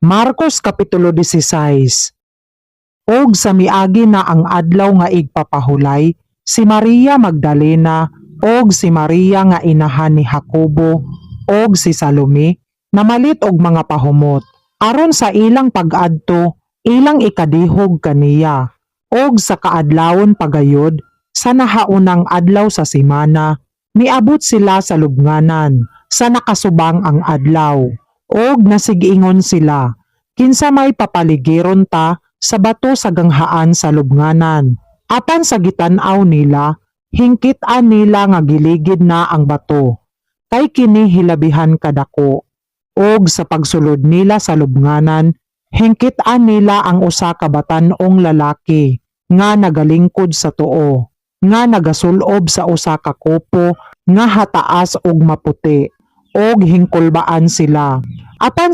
Marcos Kapitulo 16. Og sa miagi na ang adlaw nga igpapahulay, si Maria Magdalena og si Maria nga inahan ni Jacobo og si Salome namalit og mga pahumot aron sa ilang pag-adto ilang ikadihog kaniya. Og sa kaadlawon pagayod sa nahaunang adlaw sa semana, niabot sila sa lubnganan sa nakasubang ang adlaw. Og nasig-ingon sila, "Kinsa may papaligiron ta sa bato sa ganghaan sa lubnganan?" Apan sa gitan-aw nila, hingkit-an nila nga giligid na ang bato, kay kini hilabihan kadako. Og sa pagsulod nila sa lubnganan, hingkit-an nila ang usa ka batan-ong lalaki nga nagalingkod sa tuo, nga nagasulob sa usa ka kupo nga hataas ug maputi, og hingkulbaan sila. Apan